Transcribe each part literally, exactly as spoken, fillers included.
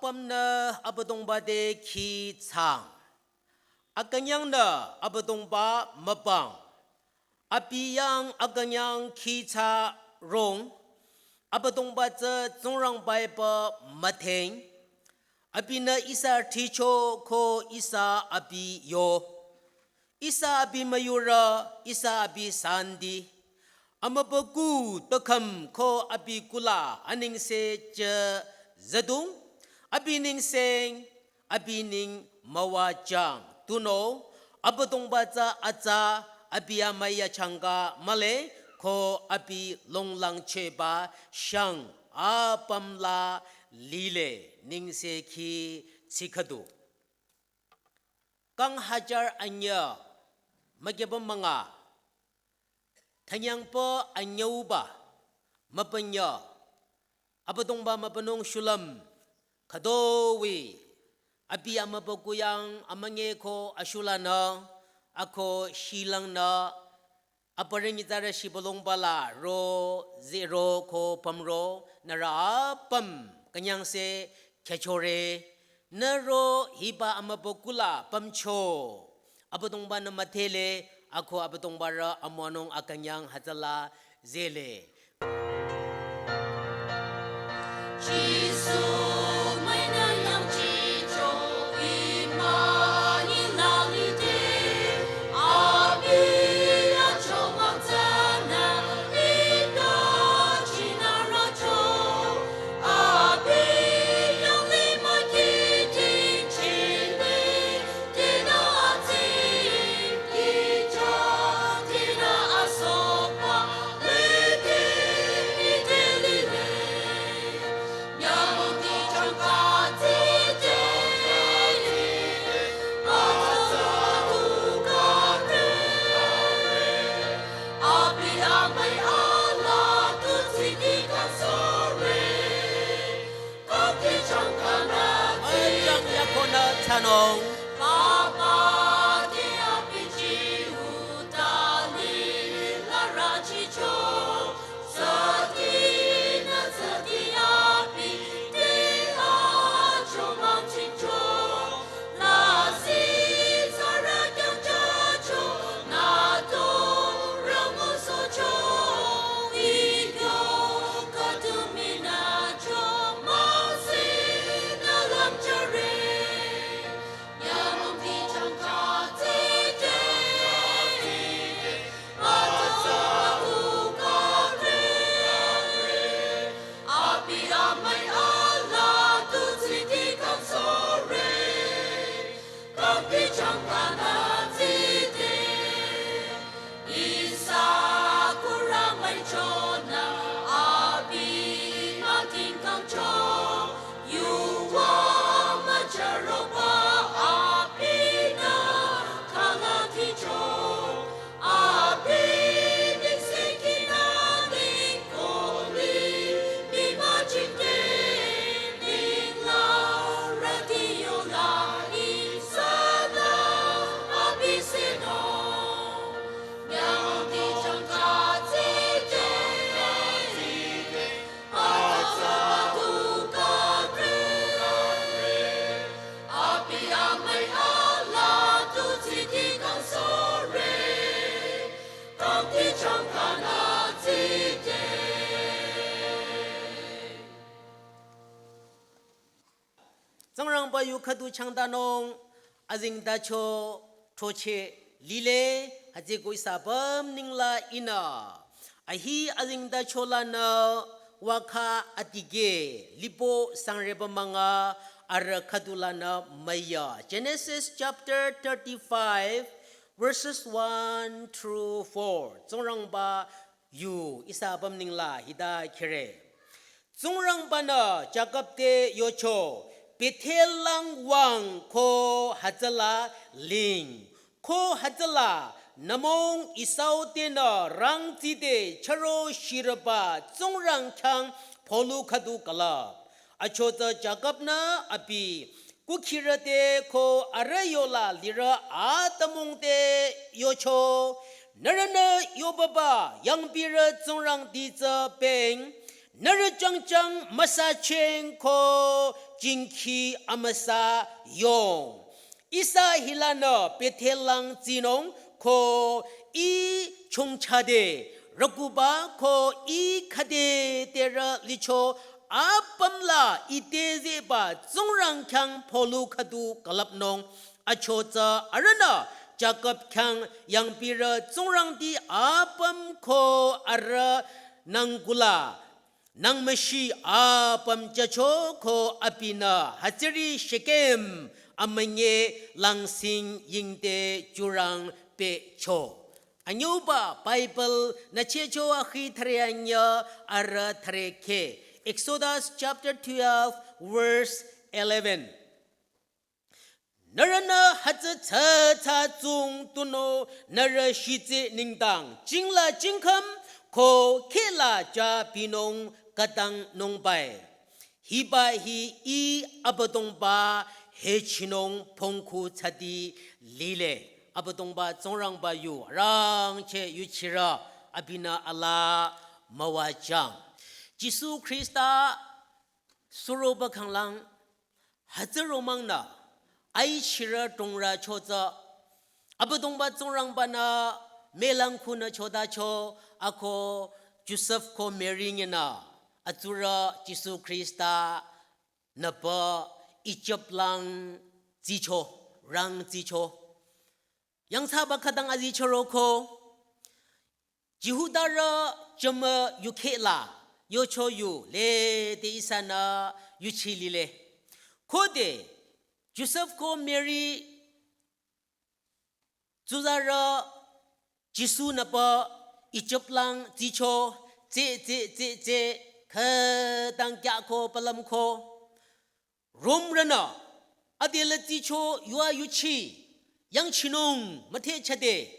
pümnü Abüdongba te khi thsang. Akünyangnü Abüdongba mübüng. Abi yang akünyang khi thsa rong. Abüdongba tsü Tsingrangba epü müdheng. Abinü ihsa thricho ko ihsa abi yo. Ihsa abi müyurü, ihsa abi santi. Amübükuh tükhüm ko abi kula anengse jü züdung. Abi nengseng, abi neng müwajüng. Tunüo, Abüdongba tsü atsa, abi amüi achangka mühle, ko abi longlangchehba shang apüm la lile, nengse khi tsi khüdu. Kang hajar anyüh, mükyüba münga. Thanyangpü anyüuba, mübünyüh. Abüdongba mübünung shulüm, khütoi. Abi amübükuh yang amünyi ko ashulanü, ako shilangnü, aparü nyitsarü shibülungba la ro, zehro ko pümro, nührü apüm künyangse khyüchore, nührü hiba amübükuh la pümcho. Abüdongba-nü müdhele, ako Abüdongba rü amüwanung akünyang hütsüla zehle. Jisu müinü yangchicho imani lalite, abi achomang tsünü ita chinaracho, abi yanglih mükiting chile, Ajang yakonü thsanung. Tsingrangba yu khüdu changdanung, azengtacho throcheh lile, hütsüko ihsa apüm nengla ihnü. Ahi azengtacho lanü wakha atikeh, lipo sangreba münga arüh khüdu lanü müya. Genesis chapter thirty-five, verses one through four. Tsingrangba yu ihsa apüm nengla hita khere. Tsingrangba-nü Jakob te yocho, Bethel lang wüng ko hütsüla ling, ko hütsüla nümong Esau tenü rangtside chüro shirüba Tsingrang khyang palu khüdu külüp. Achotsü Jakob-nü abi kukhirü te ko arüh yola lirü atümung te yocho, nührünü yobaba yangpirü tsingrangti tsü peng, nührü jangjang müsacheng ko jingkhi amüsa yong. Ihsa hilanü Bethel lang tsinung ko ih chongchade, rükuba ko ih khüde terü licho apüm la ite zehba Tsingrang khyang polu khüdu külüpnung. Achotsü arühnü Jakob khyang yangpirü tsingrangti apüm ko arüh nangkula nangmüshi apüm jücho ko abinü hütsüri Shekem amünyi langsing yingte jurang pehcho. Anyüuba Bible nü chehcho akhi thüre anyü arüh thüre kheh. Exodus chapter twelve, verse eleven. Nührünü hütsü tsatsa tsung tunüo nührü shitsi nengdang jingla jingkhüm ko khehla ja binung khütangnung bai. Hiba hi ih Abüdongba hechinung pongkhu tsati lile. Abüdongba Tsingrangba yu rangcheh yuchirü abinü alaa müwajüng. Jisu Khrista suroba khanglang hütsü romangnü aichirü tongrü chotsü Abüdongba Tsingrangbanü mülang khunü chotacho ako Josef ko Mary nyinü atsurü Jisu Khrista nüpü Ijip lang tsicho, rang tsicho. Yangthsaba khütang azichoro ko Jihudarü jümü yukheh la yocho yu lede ihsanü yuchi lile. Khode Josef ko Mary tsuzarü Jisu nüpü Ijip lang tsicho tse tse tse tse khütang kyako palümko. Romrünü adelü tsicho yua yuchi yangchinung müthehchade.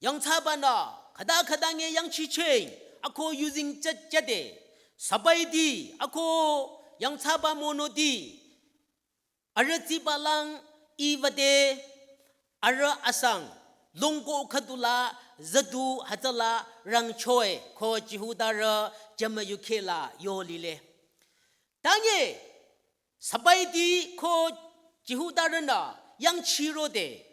Yangthsabanü khüta khüta nge yangchicheng ako yuzeng jüjüde. Sabaiti ako yangthsaba monoti arüh tsiba lang iwüde arüh asang longko khüdula züdu hütsüla rangchoe ko Jihudarü jümü yukheh la yo lile. Tanye sabaiti ko Jihudarünü yangchirode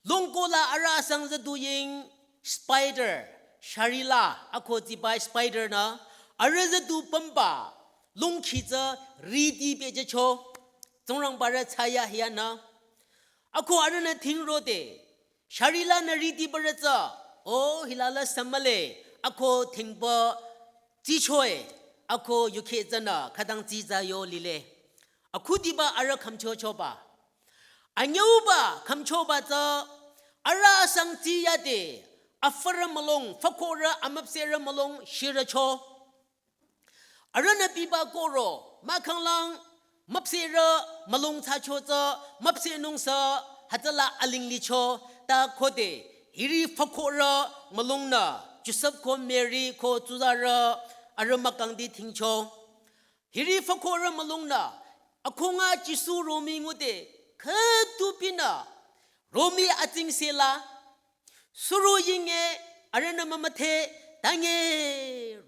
longko la arüh asang züdu ying spider, sharila ako tsiba spider nü arüh züdu pümba longkhi tsü riti pehjücho. Tsingrangbarü thsayahiyanü ako arühnü thingrode sharilanü riti barü tsü o hilala sümüle ako thingba tsichoe ako yukheh tsünü khütang tsitsa yo lile. Akhudiba arüh khümchochoba. Anyüuba khümchoba tsü arüh asang tsiyade afürü mülung, fükhorü amüpsehrü mülung shirücho. Arühnü biba koro mahkhang lang müpsehrü mülung thsacho tsü müpsehnung sü hütsüla aling licho ta khode hiri fükhorü mülungnü Josef ko Mary ko tsuzarü arüh mükangdi thingcho. Hiri fükhorü mülungnü akhunga Jisu romi ngude khütupinü romi atsingse la suro yinge arühnü mümüdhe tanye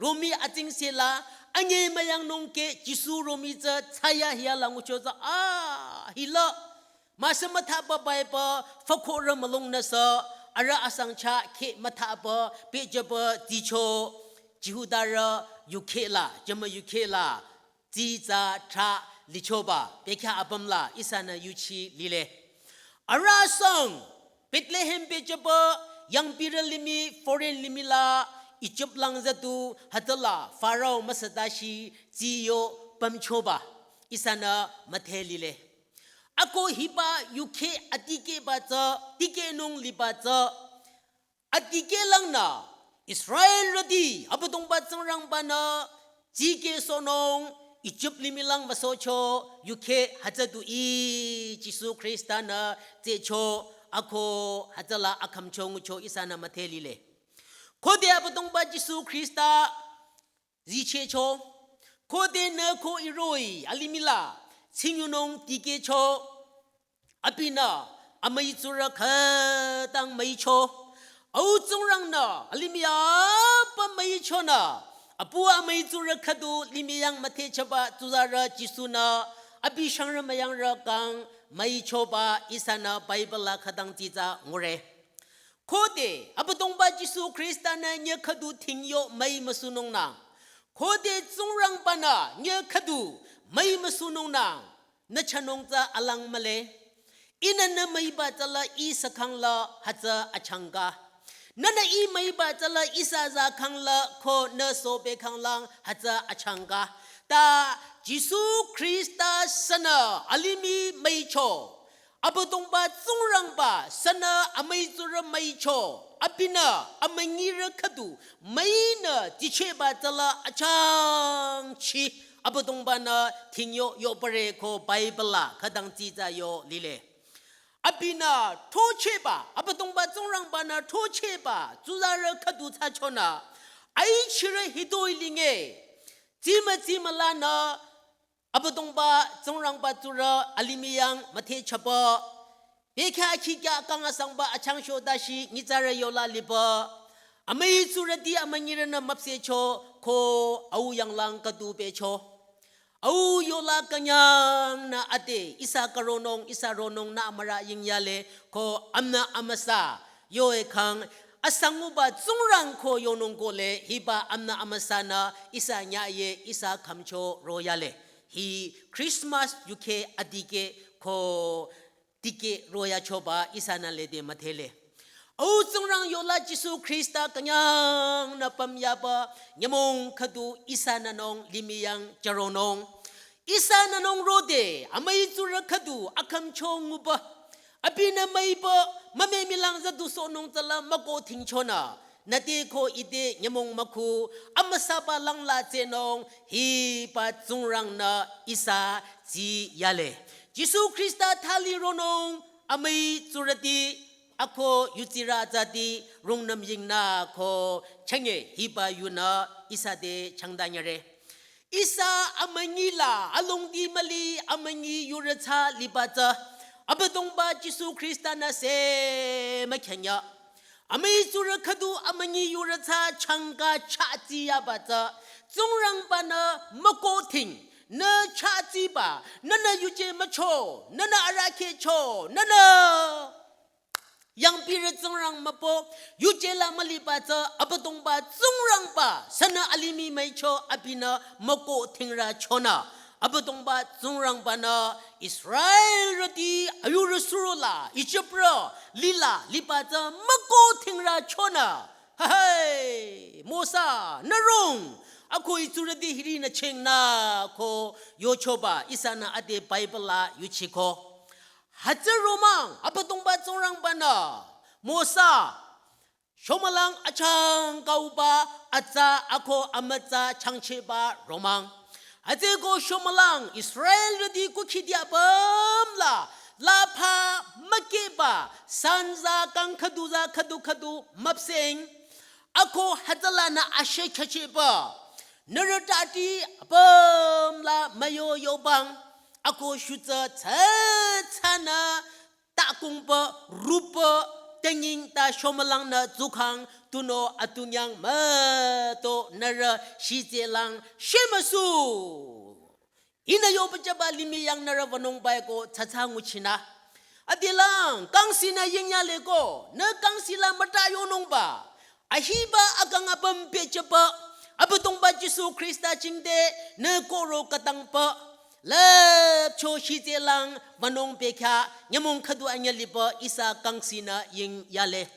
romi atsingse la anye müyangnung ke Jisu romi tsü thsayahiya la ngucho tsü a hila. Müsü müthaba baiba fükhorü mülungnü sü arüh asang chah kheh müthaba pehjüba tsicho Jihudarü yukheh la, jümü yukheh la, tsitsa trah lichoba, bekhyah apüm la ihsanü yuchi lile. Arüh asang Bethlehem pehjüba yangpirü limih, foreign limih la, Ijip lang züdu hütsüla Pharaoh müsüdashi tsiyo pümchoba, ihsanü müdhe lile. Ako hiba yukheh atikehba tsü, tikehnung liba tsü, atikehlangnü Israelrüti Abüdongba Tsingrangbanü tsikehsohnung Ijip limih lang wüsohcho yukheh hütsü du i Jisu Khrista-nü tsehcho ako hütsüla akhümcho ngucho ihsanü müdhe lile. Khode Abüdongba Jisu Khrista zichehcho. Khode nü ko iroh-i alimih la tsingyunung tikehcho. Abinü amüi tsurü khütang müicho. Au Tsingrangnü alimih apüm müichonü Apu amüi tsurü khüdu limih yang müthehchaba tsuzarü Jisu-nü abi shangrü müyangrü kang müichoba ihsanü Bible la khütang tsitsa ngure. Khode Abüdongba Jisu Khrista-nü nyüh khüdu thingyo müi müsunung nang. Khode Tsingrangba-nü nyüh khüdu müi müsunung nang. Nü chanung tsü alang mühle. Ihnü nü müiba tsüla ih sükhangla hütsü achangka. Nünü ih müiba tsüla ihsa zakhangla ko nü sobe khanglang hütsü achangka. Ta Jisu Khrista sünü alimih müicho. Abüdongba Tsingrangba sünü amüi tsurü müicho. Abinü amünyirü khüdu müinü dsichehba tsüla achangchi. Abüdongba-nü thingyo yobare ko Bible la khütang tsitsa yo lile. Abinü throchehba, Abüdongba Tsingrangba-nü throchehba tsuzarü khüdu thsachonü, aichirü hitoi linge. Tsimü tsimü lanü Abüdongba Tsingrangba tsurü alimih yang müthehchaba. Bekhyah khikhyah kang asangba achangsho dashi nyitsarü yola liba. Amüi tsurüti amünyirünü müpsehcho ko au yanglang khüdu becho. Au yola künyangnü ade ihsa khüronung ihsa ronung nü amürü yingyale ko amnü amüsa. Yo-e khang asanguba Tsingrang ko yonung kohle hiba amnü amüsanü ihsa nyaye ihsa khümcho royale. Hi Christmas yukheh adikeh ko dikeh royachoba ihsanü lede müdhele. Au Tsingrang yola Jisu Khrista künyangnü pümyaba nyümong khüdu ihsanü nung limih yang charonung. Ihsanü nung rode amüi tsurü khüdu akhümcho nguba. Abinü müiba mümemilang züdusohnung tsüla müko thingchonü. Nüte ko ite nyümong mükhu amüsaba langla tsehnung hiba Tsingrang-nü ihsa tsiyale. Jisu Khrista thali ronung amüi tsurüti ako yutsirü zati rungnüm yingnü ko chenge hiba yunü ihsa te changdanyare. Ihsa amünyila alongdi müli amünyi yurü thsa liba tsü Abüdongba Jisu Khrista-nü se mükhenya. Amüi tsurü khüdu amünyi yurü thsa changka chatsiyaba tsü Tsingrangba-nü müko thing nü chatsiba nünü yuje mücho nünü arahkhehcho nünü yangpirü Tsingrang müpo yuje la müliba tsü Abüdongba Tsingrangba sünü alimih müicho abinü müko thingrü chonü. Abüdongba Tsingrangba-nü Israelrüti ayurü suro la Ijiprü lila liba tsü müko thingrü chonü. Hahai, Mosa, nü rong, ako itsurüti hiri nü chengnü ko yochoba ihsanü ade Bible la yuchiko. Hütsü romang, Abüdongba Tsingrangba-nü, Mosa, shomülang achangkauba atsa ako amütsa changchehba romang. Hütsüko shomülang Israelrüti kukhidi apüm la, lapha mükehba, sanza kang khüdu za khüdu khüdu müpsehng. Ako hütsülanü asheh khachehba, nührü tati apüm la müyo yobang. Ako shutsa tsatsanü takungpü, rupü, tenging ta shomülangnü tsukhang, tunüo atungyang müto nührü shitselang shemüsu. Ihnü yobüjüba limih yang nührü wünungba-e ko tsatsa nguchinü. Adelang, kangsinü yingyale ko, nü kangsila müta yonungba. Ahiba akang apüm pehjüba, Abüdongba Jisu Khrista jingte, nü koro katangba. Lüpcho shitselang wünung bekhyah, nyümong khüdu anyü liba ihsa kangsinü yingyale.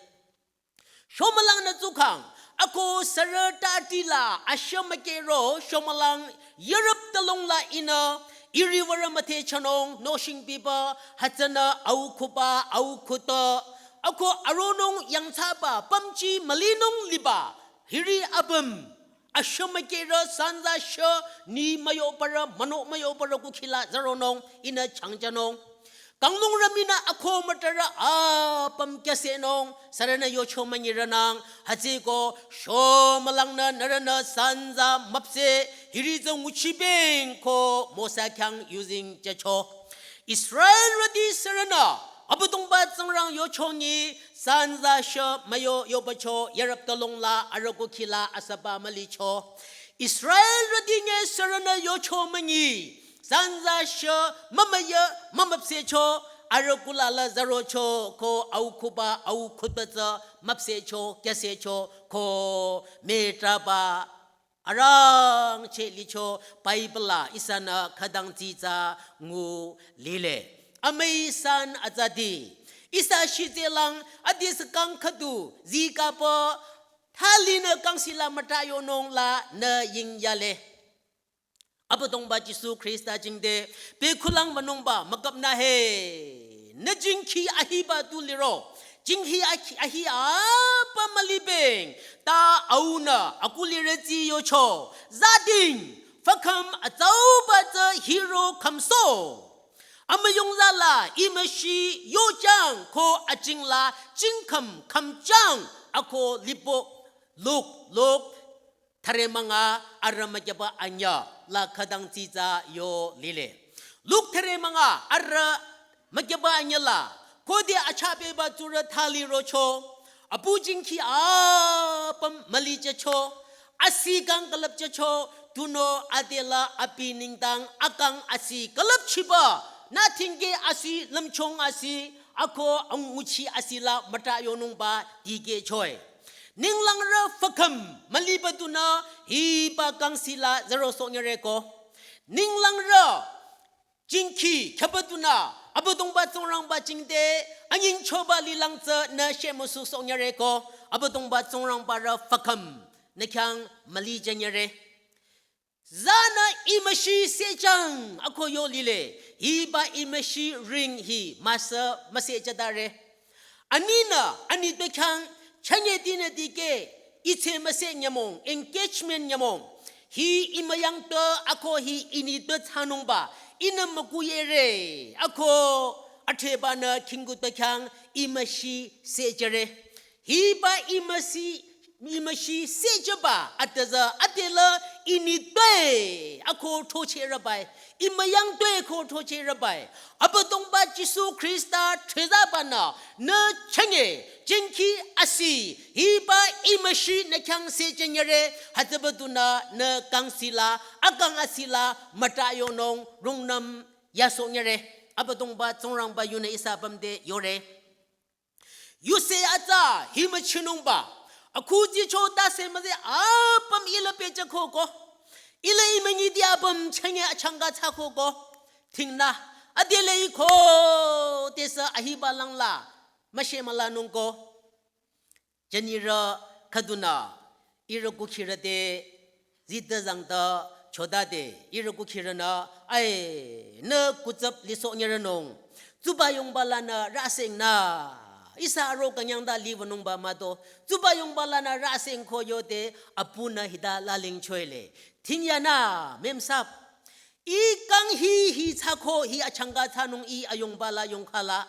Shomülangnü tsukhang, ako sürü tati la ashah mükehro shomülang yürüp tülung la ihnü, iri würü müthehchanung nohshing biba, hütsünü aukhuba, aukhuto, ako aronung yangthsaba, pümji mülinung liba, hiri apüm, ashah mükehrü sanza shah, ni müyopürü, mano müyopürü kukhila zaronung, ihnü changjanung. Kanglungrü minü akho mütarü apüm kyasenung, sürünü yocho münyirünang, hütsüko, shomülangnü nührünü sanza müpseh, hiri tsü nguchibeng ko Mosa khyang yuzeng jücho. Israelrüti sürünü, Abüdongba Tsingrang yochonyi, sanza shah müyo yobacho, yürüp tülung la, arüh kukhila asüba mülicho. Israelrüti nge sürünü yocho münyi, sanza shü mümüyü mümüpsehcho, arüh kulala zarocho ko au khuba au khutba tsü müpsehcho, kyüsehcho ko metraba arangcheh licho Bible la ihsanü khütang tsitsa ngu lile. Amüi san atsati, ihsa shitselang adi sükang khüdu zikapü thalinü kangsila müta yonung lanü yingyale. Abüdongba Jisu Khrista jingte bekhulang münungba mükapnü he, nü jingkhi ahiba tu liro. Jingkhi ahi, ahi apüm mülibeng, ta aunü akulirüti yocho, zading, fükhüm atsauba tsü hiro khümso. Amüyung zala imüshi yojang ko ajingla jingkhüm khümjang ako lipo. Luk, Luk thüre münga arü mükyüba anyü la khütang tsitsa yo lile. Luk thüre münga arü mükyüba anyü la khode achapeba tsurü thali rocho, apu jingkhi apüm mülichehcho, asi kang külüpchehcho, tunüo adela abi nengdang akang asi külüpchiba, nü thingke asi lümchung asi, ako anguchi asila müta yonungba dikehchoe. Ninglangrü fükhüm müliba tunü hiba kangsila zero sonyereko. Ninglangrü jingkhi khyaba tunü Abüdongba Tsingrangba jingte anyingchoba lilang tsünü shemüsu sonyereko. Abüdongba Tsingrangba rü fükhüm nü khyang mülichenyere. Zanü imüshi sejang ako yo lile, hiba imüshi ring hi müsa müsejadare. Aninü ani bekhyang chanye dinü dikeh, ite müse nyümong, engagement nyümong. Hi imüyang te ako hi ini te tsanungba, inü mükuyere ako athebanü khingu bekhyang imüshi sejere. Hiba imüshi, imüshi sejaba atüza atela ini tue ako thocherabai. Imüyang tue ko thocherabai. Abüdongba Jisu Khrista threzabanü nü chanye jingkhi asi hiba imüshi nü khyang sejenyere, hütsüba tunü nü kangsila akang asila müta yonung rungnüm yasonyere. Abüdongba Tsingrangba yunü ihsa apüm te yore. Yuse atsa hi müchinungba, akhujicho tase müze apüm ila pehjükhoko. Ila imünyiti apüm chanye achangka thsakhoko. Thingnü adele iko tesa ahiba langla müshe mülanungko. Jünirü khüdunü ihrü kukhirü te zita zangta chodade ihrü kukhirünü, ai, nü kutsap lisohnyerünung. Tsuba yongba lanü rüsengnü. Ihsa aro künyangta liwünungba mado. Tsuba yongba lanü rüseng ko yode apunü hita lalingchoele. Thingyanü, memsap. I kang hi hi thsako hi achangka thsanung i ayongba la yongkhala.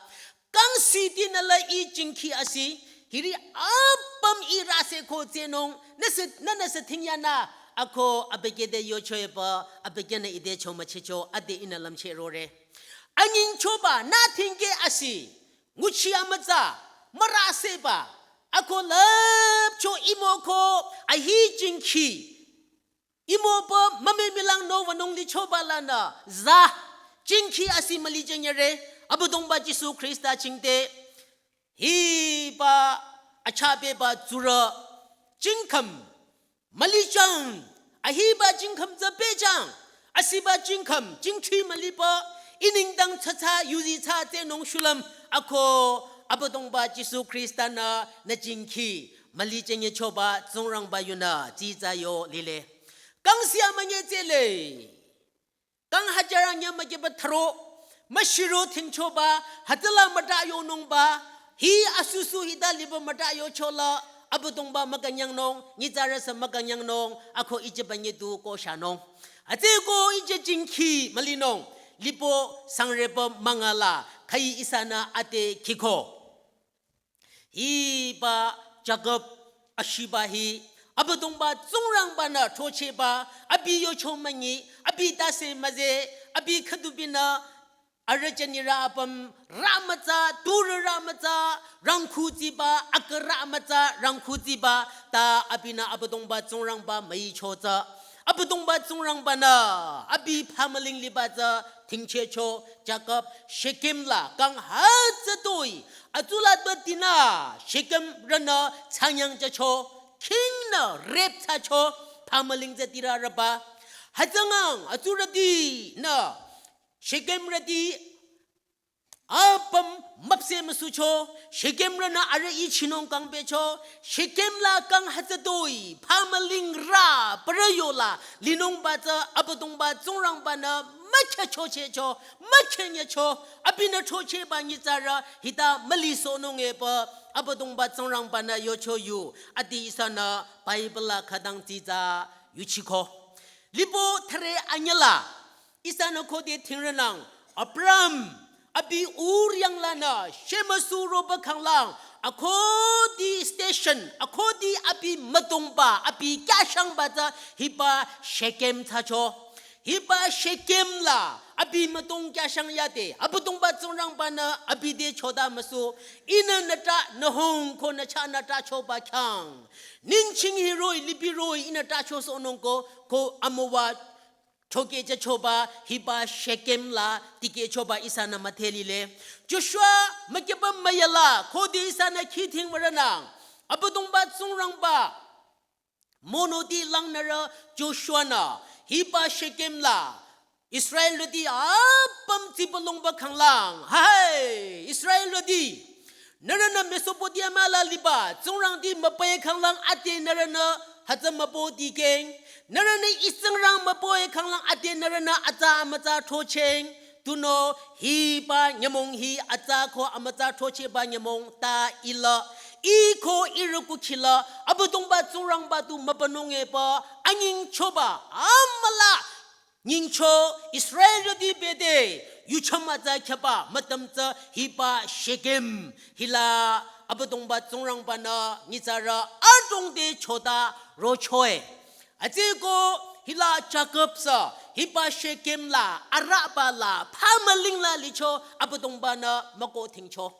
Kang siti nü la i jingkhi asi, hiri apüm i rüse ko tsenung, nüse, nü nüse thingyanü, ako abekede yochoeba, abekenü ide chomüchicho, ade inü lümcherore. Anyingchoba, nü thingke asi, nguchi amütsa, mürüseba, ako lüpcho imoko, ahi jingkhi. Imo pü mame milang no wünung lichoba lanü za, jingkhi asi mülichenyere, Abüdongba Jisu Khrista jingte. Hiba achapeba tsurü, jingkhüm, mülichang, ahiba jingkhüm tsü pehjang, asiba jingkhüm, jingthri müliba, i nengdang tsatsa, yuzi tsa tsenung shulüm, ako, Abüdongba Jisu Khristanü, nü jingkhi, mülichenyechoba, Tsingrangba yunü, tsitsa yo lile. Kang sia münye tsele. Kang hajarang ya mükyeba tharo, müshiro thingchoba, hütsüla müta yonungba, hi asusu hita liba müta yochola, Abüdongba mükünyangnung, nyitsarüsü mükünyangnung, ako ijeba nyedu ko shanung. Atsü ko ije jingkhi mülinung, lipo sangreba mangala, khai ihsanü ate khiko. Hiba Jakob ashiba hi, Abüdongba Tsingrangbanü throchehba, abi yocho münyi, abi tase müze, abi khüdubinü, arüh jünirü apüm rümütsa, turü rümütsa, rangkhutsiba, akü rümütsa, rangkhutsiba, ta abinü Abüdongba Tsingrangba müichotsü. Abüdongba Tsingrangba-nü abi phamüling liba tsü tingchehcho Jakob Shekem la kang hütsütoi. Atsula tuatinü Shekemrünü thsanyang jücho, kingnü rep thsacho, phamüling tsü tirü rüba. Hütsüngang atsurütinü Shekemrüti apüm müpseh müsucho, Shekemrünü arüh ichinung kang pehcho, Shekem la kang hütsütoi, phamüling rü, parü yola, linungba tsü Abüdongba Tsingrangba-nü mükhehchochehcho, mükhenyücho, abinü throchehba nyitsarü, hita mülisohnung epü, Abüdongba Tsingrangba-nü yocho yu, ati ihsanü Bible la khütang tsitsa yuchiko. Lipo thüre anyüla, ihsanü khode thingrünang, Abram, abi Ur yanglanü, shemüsu roba khanglang, akhudi station, akhudi abi mütongba, abi kyashangba tsü hiba Shekem thsacho. Hiba Shekem la, abi mütong kyashang yade, Abüdongba Tsingrangba-nü abi te choda müsu, ihnü nüta nühung ko nücha nüta choba khyang. Ningching hiroh-i, lipiroh-i, ihnü tachosohnung ko, ko amüwa thokeh jüchoba hiba Shekem la tikehchoba ihsanü müdhe lile. Joshua mükyüba müyala khode ihsanü khidhing würünang, Abüdongba Tsingrangba monoti langnürü Joshua-nü hiba Shekem la Israelrüti apüm tsipülongba khanglang. Hai, Israelrüti, nührünü Mesopotamia la liba tsingrangti mübüe khanglang ade nührünü hütsü mübü dikehng. Nührünü I Tsingrang mübüe khanglang ade nührünü atsa amütsa throchehng. Tunüo hiba nyümong hi atsa ko amütsa throchehba nyümong ta ila. Ih ko ihrü kukhila Abüdongba Tsingrangba tu mübünung epü anyingchoba amüla nyingcho Israelrüti bete yucham atsa khyaba mütüm tsü hiba Shekem hila Abüdongba Tsingrangba-nü nyitsarü adrong te choda rochoe. Atsüko hila Jakob sü hiba Shekem la arüba la phamüling la licho Abüdongba-nü müko thingcho.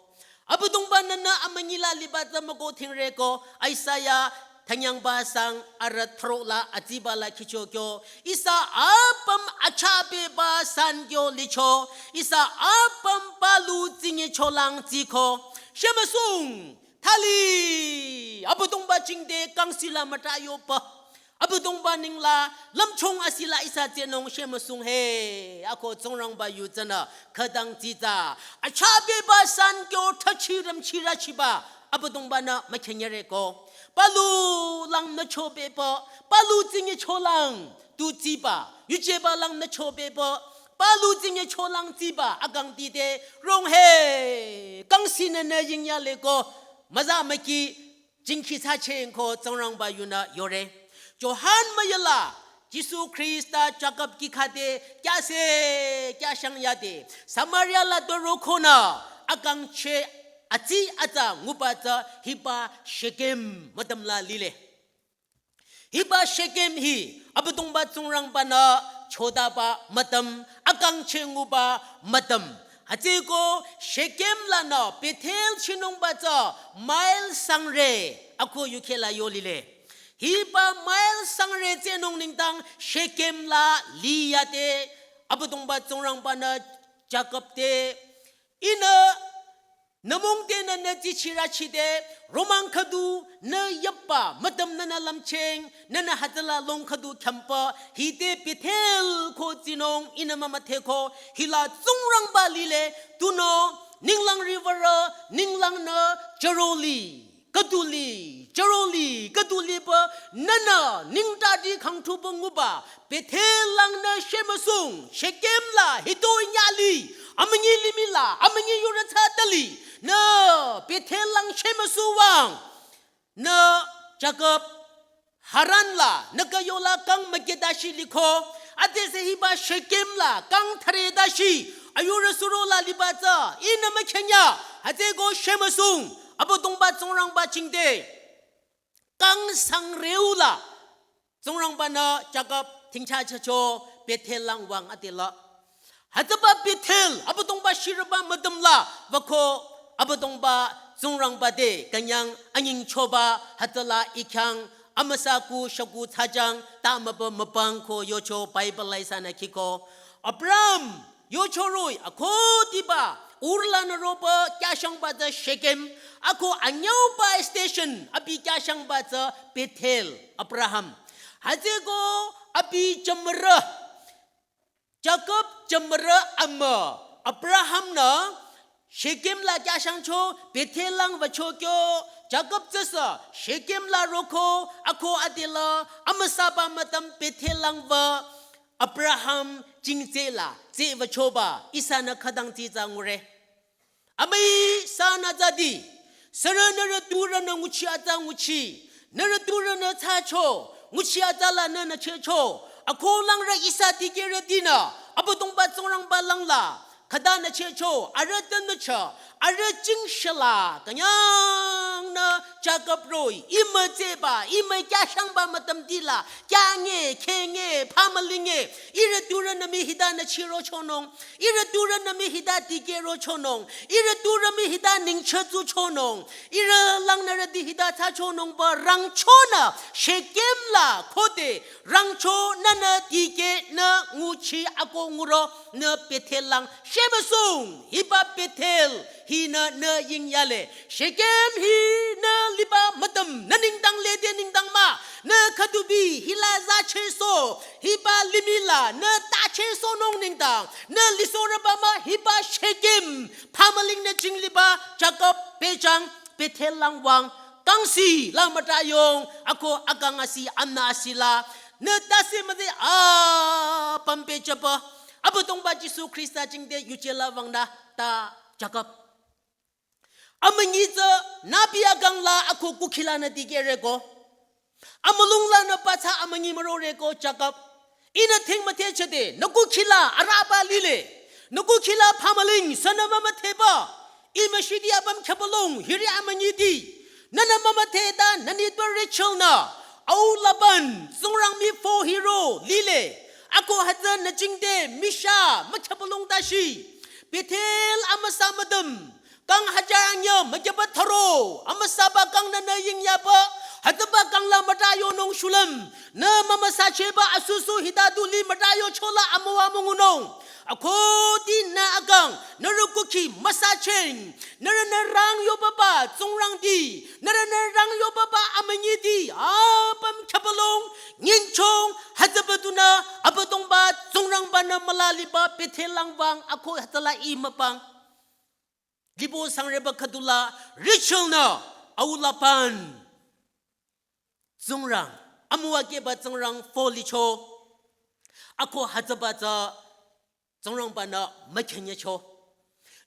Abüdongba-nü nü amünyi la liba tsü müko thingre ko Isaiah thanyangba sang arüh thro la atsiba la khicho kyo. Ihsa apüm achapeba san kyo licho. Ihsa apüm palu tsingi cholang tsiko. Shemüsung thali Abüdongba jingte kangsi la müta yoba. Abüdongba ningla lümchung asila ihsa tsehnung shemüsung he. Ako Tsingrangba yu tsünü khütang tsitsa. Achapeba san kyo thachi rümchi rachiba Abüdongba-nü mükhenyere ko. Palu lang nü chopepü, palu tsingi cholang tu tsiba, yujeba lang nü chopepü, palu tsingi cholang tsiba akangti te rong he. Kangsi nü nü yingyale ko, müza müki jingkhi thsachehng ko Tsingrangba yunü yore. Johan müyala, Jisu Khrista Jakob kih khade kyase kyashang yade Samaria la doro khonü akangcheh atsi atsa nguba tsü hiba Shekem mütüm la lile. Hiba Shekem hi Abüdongba Tsingrangba-nü chodaba mütüm, akangcheh nguba mütüm. Hütsüko Shekem lanü Bethel chinungba tsü mile sangre ako yukheh la yo lile. Hiba mile sangre tsehnung nengdang Shekem la liyade Abüdongba Tsingrangba-nü Jakob te, ihnü nümong te nünü tsichirachide, romang khüdu nü yüpba mütüm nünü lümchehng, nünü hütsüla long khüdu khyampa, hide Bethel ko tsinung ihnü mümüdhe ko, hila Tsingrangba lile, tunüo ninglang riwürü, ninglang nü jüroli, khüduli, jüroli, khüduliba, nünü ningtadi khangthuba nguba, Bethel langnü shemüsung, Shekem la hitoi nyüli, amünyi limih la, amünyi yurü thsa tali, nü Bethel lang shemüsu wüng, nü Jakob Haran la, nü kü yola kang mükeh dashi liko, adesü hiba Shekem la, kang thüre dashi, ayurü suro la liba tsü, ihnü mükhenya, hütsüko shemüsung, Abüdongba Tsingrangba jingte, kang sangreu la, Tsingrangba-nü Jakob thingcha chacho Bethel lang wüng adela. Hütsüba Bethel, Abüdongba shirüba mütüm la, wüko Abüdongba Tsingrangba te künyang anyingchoba hütsüla I khyang amüsa ku shaku thsajang ta mübü mübang ko yocho Bible la ihsanü khiko. Abraham yocho roh-i akhudiba Ur lanü roba kyashangba tsü Shekem, ako anyüuba station abi kyashangba tsü Bethel. Abraham hütsüko abi jümürü Jakob jümürü amü Abraham-nü Shekem la kyashangcho Bethel lang wücho kyo. Jakob tsüsü Shekem la roko ako adela amüsaba mütüm Bethel lang wü Abraham jingtse la tse wüchoba ihsanü khütang tsitsa ngure. Amüi sanü tsadi, sürü nührü turünü nguchi atsa nguchi, nührü turünü thsacho, nguchi atsa la nünü chehcho, ako langrü ihsa dikehrütinü, Abüdongba Tsingrangba langla, khütanü chehcho, arüh tünücho, arüh jingshila, künyangnü Jakob roh-i, imütseba, imü kyashangba mütümtila, kyange, khenge, phamülinge, ihrü turünü mii hitanü chirochonung, ihrü turünü mii hita dikehrochonung, ihrü turü mii hita ningchütsuchonung, ihrü langnürüti hita thsachonungba rangchonü Shekem la khode rangchonünü dikehnü nguchi ako nguronü Bethel lang shemüsung, hiba Bethel hinü nü yingyale. Shekem hi nü liba mütüm nü nengdang lede nengdang mah, nü khüdubi hila zachehsoh, hiba limih la nü tachehsohnung nengdang, nü lisohrüba mah hiba Shekem, phamüling nü jingliba Jakob pehjang Bethel lang wüng, kangsi la mütayong, ako akang asi amna asi la, nü tase müde apüm pehjüba, Abüdongba Jisu Khrista jingte yuje la wüngnü ta Jakob. Amünyi tsü nübi akang la ako kukhi lanü dikehreko. Amülung lanü pathsa amünyi müroreko Jakob. Ihnü thing müthehchade, nü kukhi la arüba lile. Nü kukhi la phamüling sünü mümüthehba. Imüshidi apüm khyübülung hiri amünyiti. Nünü mümüthehta nü nitpü Rachel-nü, au Laban, Tsingrang mii fü hiro lile. Ako hütsü nü jingte michah mükhyübülung tashi. Bethel amüsa mütüm, kang hajar anyüh mükyüba tharo, amüsaba kang nünü yingyaba, hütsüba kang la mütayonung shulüm, nü mümüsachehba asusu hita du li mütayochola amüwa müngunung. Akhudinü akang, nührü kukhi müsacheng, nührünü rang yobaba Tsingrangti, nührünü rang yobaba amünyiti, apüm khyübülung, nyingchong, hütsüba dunü, Abüdongba Tsingrangba-nü mülaliba Bethel lang wüng, ako hütsüla imüpang. Libo sangreba khüdula Rachel-nü au Laban Tsingrang, amüwa kehba Tsingrang fü licho. Ako hütsüba tsü Tsingrangba-nü mükhenyecho.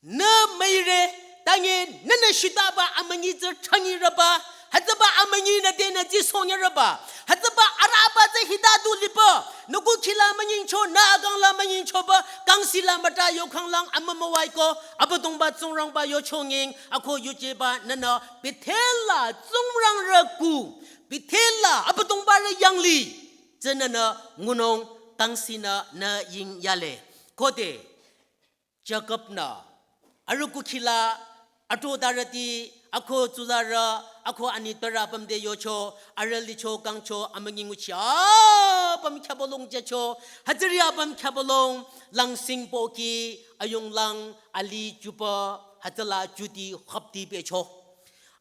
Nü müire, tange nünü shitaba amünyi tsü thangireba, hütsüba amünyinü tenü tsisohnyereba, hütsüba arüba tsü hita du liba, nü kukhi la münyingcho, nü akang la münyingchoba, kangsi la mütayo khanglang amümüwaiko, Abüdongba Tsingrangba yochongeng, ako yujeba nünü Bethel la Tsingrang rüku, Bethel la Abüdongba rü yangli, tsününü ngunung kangsinü nü yingyale. Khode, Jakob-nü, arüh kukhi la, ato darüti, ako tsuzarü, ako anitpürü apüm te yocho, arüh licho kangcho, amünyi nguchi apüm khyübülung jücho, hütsüri apüm khyübülung, langsing pohki, ayung lang, alih jüpü, hütsüla jüti hüpti pehcho.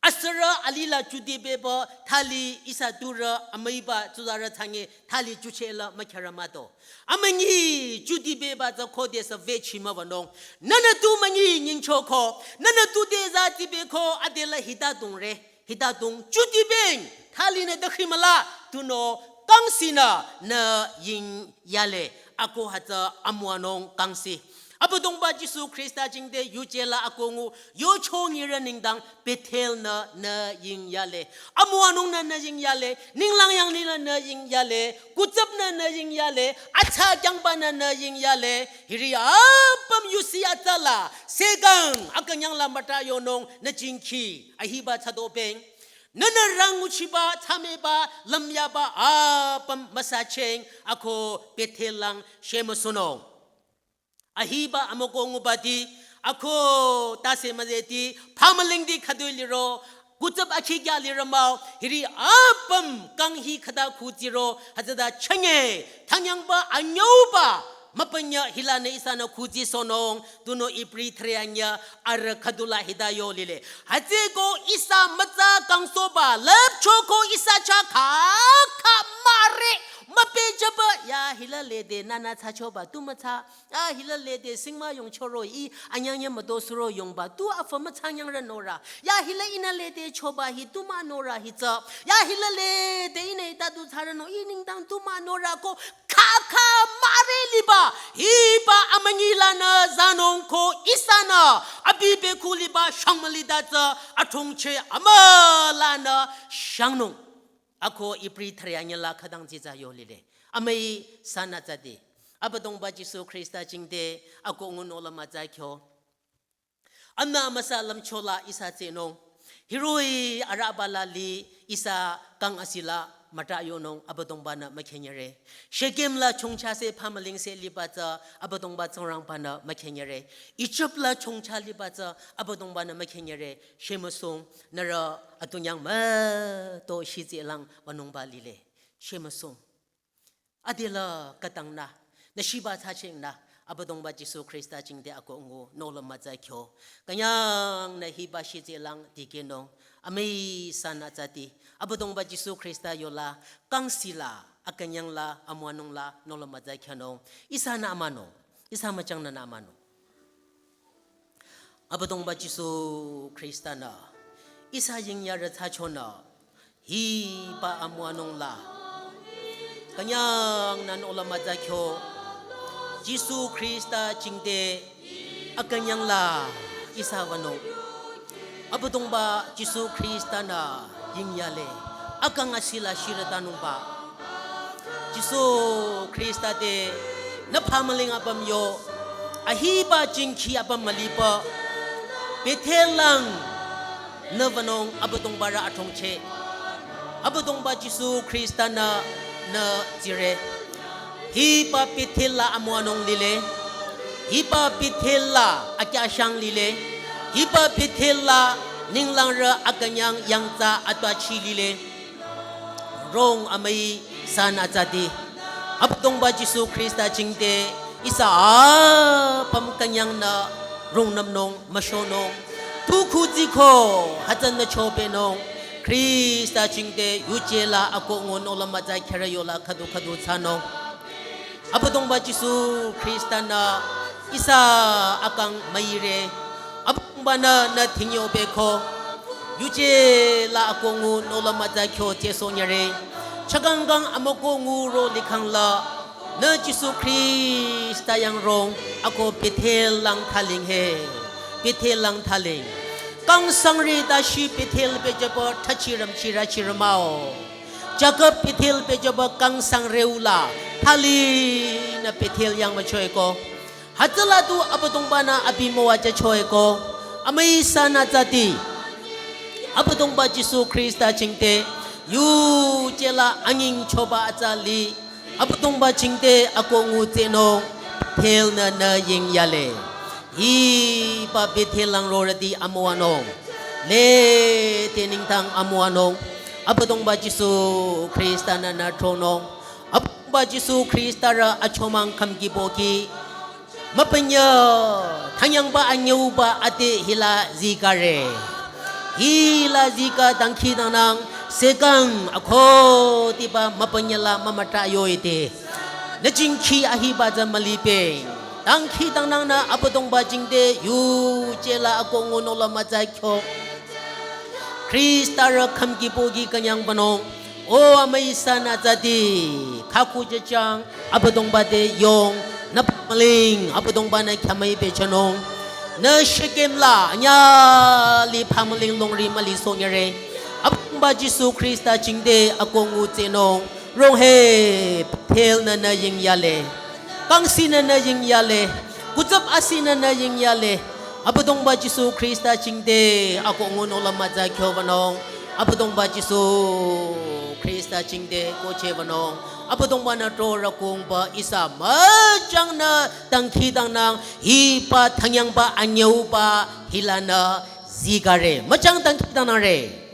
Asürü alih la jüti pehba, thali ihsa turü, amüiba, tsuzarü thsange, thali jücheh la mükhyarü mah do. Amünyi jüti pehba tsü khodesü vechi müwanung. Nünü tu münyi nyingchoko. Nünü tu te zati pehko adela hita dungre. Hita dung jüti pehng. Thalinü dükhi müla. Tunüo kangsinü nü yingyale. Ako hütsü amüwanung kangsi. Abüdongba Jisu Khrista jingte yuje la ako ngu yochongirü nengdang Bethel-nü nü yingyale. Amüwanungnü nü yingyale. Ninglang yanglinü nü yingyale. Kutsüpnü nü yingyale. Atsa kyangbanü nü yingyale. Hiri apüm yusi atsa la. Sekang akünyang la mütayonung nü jingkhi. Ahiba tsüdo pehng. Nünü rang nguchiba, thsameba, lümyaba, apüm müsacheng. Ako Bethel lang shemüsunung. Ahiba amüko ngubati, ako tase müzeti, phamülingti khüdui liro, kutsüp akhi kya lirü mah-o, hiri apüm kang hi khüta khutsiro, hütsüta chünye, thangyangba anyüba, müpünya hilanü ihsanü khutsi sonung, tunüo Ibri thre anyü arüh khüdula hita yo lile. Hütsüko ihsa mütsa kangsohba, lüpchoko ihsa chah kha, kha mare, müpehjüba, ya hila lede, nünü thsachoba, tu mütsa, ya hila lede, singma yongchoro, ih anyangnyü mütosuro yongba, tu afü mütsa nyangrü norü. Ya hila ihnü lede choba hi tu mah norü hi tsü. Ya hila lede ihnü ita tu thsarü no, ih nengdang tu mah norü ko kha kha mare liba. Hiba amünyi lanü zanung ko ihsanü. Abi bekhu liba shang mülida tsü athongcheh amülanü shangnung. Ako Ibri thre anyü la khütang jitsa yo lile. Amüi sanü tsüdi. Abüdongba Jisu Khrista jingte ako ngunung la mütsa kyo. Amna amüsa lümcho la ihsa tsehnung. Hiroh-i arüba la li ihsa kang asila müta yonung Abüdongbanü mükhenyere. Shekem la chongcha se phamüling se liba tsü Abüdongba Tsingrangbanü mükhenyere. Ijip la chongcha liba tsü Abüdongbanü mükhenyere. Shemüsung nührü atunyang müto shitsi lang wünungba lile. Shemüsung. Adela khütangnü, nü shiba thsacheng nü, Abüdongba Jisu Khrista jingte ako ngunung la mütsa kyo. Künyangnü hiba shitsi lang dikehnung, amüi sanü tsüdi, Abüdongba Jisu Khrista yola, kang sila, akünyang la, amüwanung la, nung la mütsa kyonung, ihsanü amünung, ihsa müchangnü nü amünung. Abüdongba Jisu Khrista-nü, ihsa yingyarü thsachonü, hiba amüwanung la. Künyangnü nung la mütsa kyo, Jisu Khrista jingte, akünyang la, ihsa wünung. Abüdongba Jisu Khrista-nü yingyale, akang asila shirütanungba. Jisu Khrista te nü phamüling apüm yo, ahiba jingkhi apüm müliba, Bethel lang nü wünung Abüdongba rü athongcheh. Abüdongba Jisu Khrista-nü nü tsire. Hiba Bethel la amüwanung lile. Hiba Bethel la akyashang lile. Hiba Bethel la ninglangrü akünyang yangtsa atbachi lile. Rong amüi sanü tsüdi. Abüdongba Jisu Khrista jingte ihsa apüm künyangnü rungnümnung, müshonung. Tu khutsiko, hütsünü chopehnung. Khrista jingte yuje la ako ngunung la mütsa kyarü yola khüdu khüdu thsanung. Abüdongba Jisu Khrista-nü ihsa akang müire. Abüdongba-nü nü thingyo beko. Yuje la ako ngunung la mütsa kyo jeso nyare. Chakangkang amüko nguro likhang la. Nü Jisu Khrista yang rong ako Bethel lang thaling he. Bethel lang thaling. Kang sangre dashi Bethel pehjüba thachirüm chirü chirü mah-o. Jakob Bethel pehjüba kang sangre ula, thali nü Bethel yang müchoeko. Hütsüla tu Abüdongba-nü abi müwajüchoeko. Amüi sanü tsüdi. Abüdongba Jisu Khrista jingte, yuje la anyingchoba atsa li. Abüdongba jingte ako ngutsehnung, Bethel nü nü yingyale. Hiba Bethel lang rorüti amüwanung. Lete ningtang amüwanung. Abüdongba Jisu Khrista-nü nü thronung. Abüdongba Jisu Khrista rü achomang khümki pohki. Müpünya, thangyangba anyüba ate hila zikare. Hila zika dangkhidangnang, sekang akhudiba müpünya la mümüta yoite. Nü jingkhi ahiba tsü mülipeng. Dangkhidangnangnü Abüdongba jingte yuje la ako ngunung la mütsa kyo. Khrista rü khümki pohki künyangbanung. O amüi sanü tsüdi, khakhu jüjang, Abüdongba te yong, nü phamüling, Abüdongba-nü khyamüi pehjünung. Nü Shekem la, anyüh li phamüling longri mülisoh nyire. Abüdongba Jisu Khrista jingte ako ngutsehnung. Rong he, Bethel nü nü yingyale. Kangsi nü nü yingyale. Kutsap asi nü nü yingyale. Abüdongba Jisu Khrista jingte ako ngunung la mütsa kyobanung. Abüdongba Jisu Khrista jingte kohchehbanung. Abüdongba-nü thorü kungba ihsa müjangnü dangkhidangnang hiba thangyangba anyüba hilanü zikare. Müjang dangkhidangnangre.